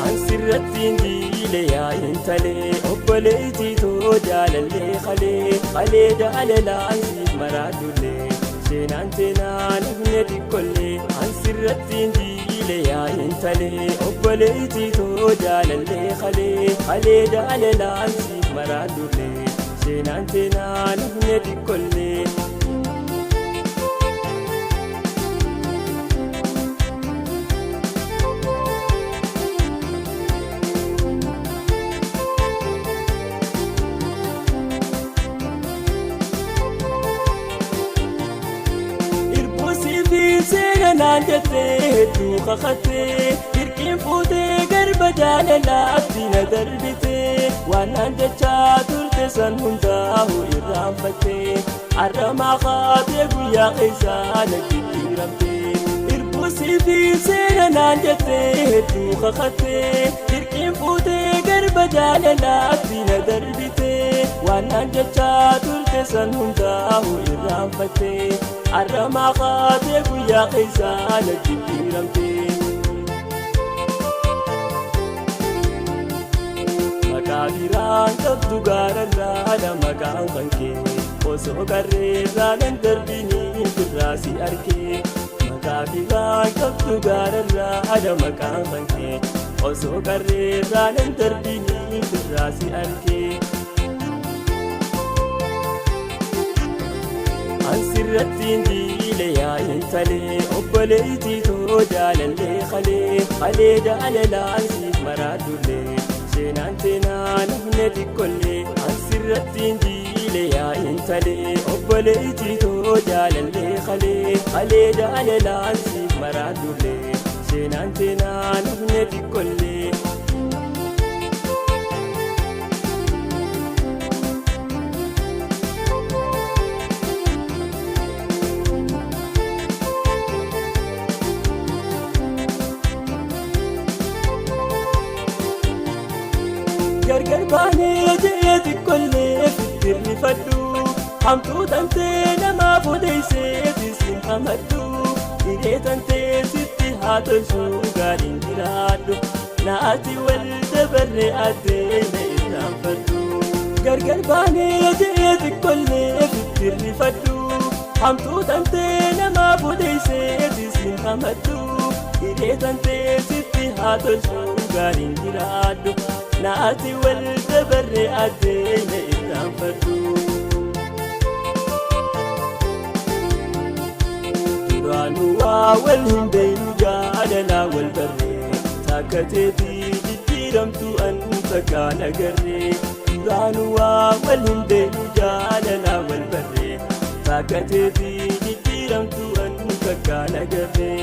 Ansirratti injiile yaa intalee obboleettii too jaalallee kalee kalee jaalalaan siif maraadullee seenaan teenaan hafne xiqqollee. Ansirratti injiile yaa intalee obboleettii too jaalallee kalee kalee jaalalaan siif maraadullee seenaan teenaan hafne xiqqollee. Irbuusii fi seera naan jettee hedduu kakattee dirqiin fuutee garba jaalalaatti na darbitee waan naan jechaa turte san hundaa'u irraanfattee arramaa kaatee guyyaa keessaa na jijjiiramtee. Irbuusii fi seera naan jettee hedduu kakattee dirqiin fuutee garba jaalalaatti na darbitee waan naan jechaa turte san hundaa'u irraanfattee arramaa kaatee guyyaa keessaa na jijjiiramtee. Maqaa biraan qabdu gaararraadha maqaan kan kee osoo qarreerraa nan darbinii firraa si arkee. Maqaa biraan qabdu gaararraadha maqaan kan kee osoo qarreerraa nan darbinii firraa si arkee. Ansirratti injiile yaa intalee obboleettii too jaalallee kalee kalee jaalalaan siif maraadullee seenaan teenaan hafne xiqqollee. Ansirratti injiile yaa intalee obboleettii too jaalallee kalee kalee jaalalaan siif maraadullee seenaan teenaan hafne xiqqollee. Gargar baanee jee xiqqollee fittirrifadhu hamtuu tantee namaaf odeessee sin hamadhu hiree tantee sitti haa tolchu gaariin jiraadhu naati wal dabarre addee na irraanfadhu. Gargar baanee jee xiqqollee fittirrifadhu hamtuu tantee namaaf odeessee sin hamadhu hiree tantee sitti haa tolchu gaariin jiraadhu naati wal dabarre addee na irraanfadhu. Duraanuu waa wal hin beeynu jaalalaa wal barree takka teetii jijjiiramtu an takkaan agarree. Duraanuu waa wal hin beeynu jaalalaa wal barree takka teetii jijjiiramtu an takkaan agarree.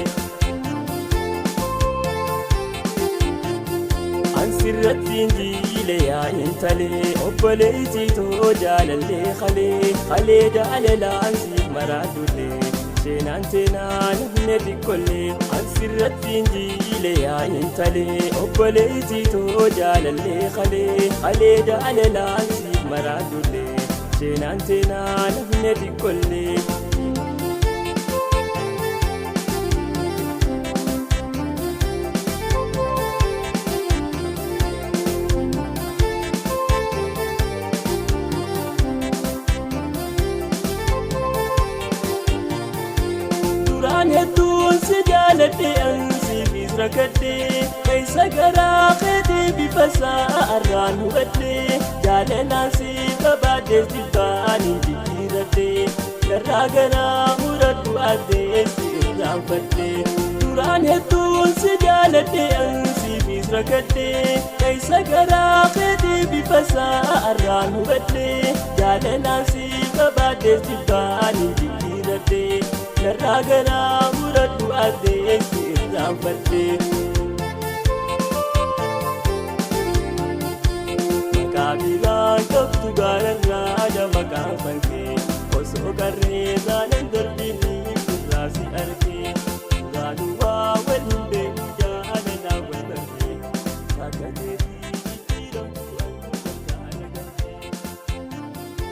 Ansirratti injiile yaa intalee obboleettii too jaalallee kalee kalee jaalalaan siif maraadullee seenaan teenaan hafne xiqqollee. Ansirratti injiile yaa intalee obboleettii too jaalallee kalee kalee jaalalaan siif maraadullee seenaan teenaan hafne xiqqollee. Duraan hedduun si jaaladhe ansiifis rakkadhe keessa garaa keetii bifa isaa arraan hubadhe jaalalaan si qabaadhe jibbaan hin jijjiiradhe narraa garaa muradhu addee si irraanfadhe. Duraan hedduun si jaaladhe ansiifis rakkadhe keessa garaa keetii bifa isaa arraan hubadhe jaalalaan si qabaadhe jibbaan hin jijjiiradhe narraa garaa muradhu addee si irraanfadhe. Maqaa biraan qabdu gaararraadha maqaan kan kee osoo qarreerraa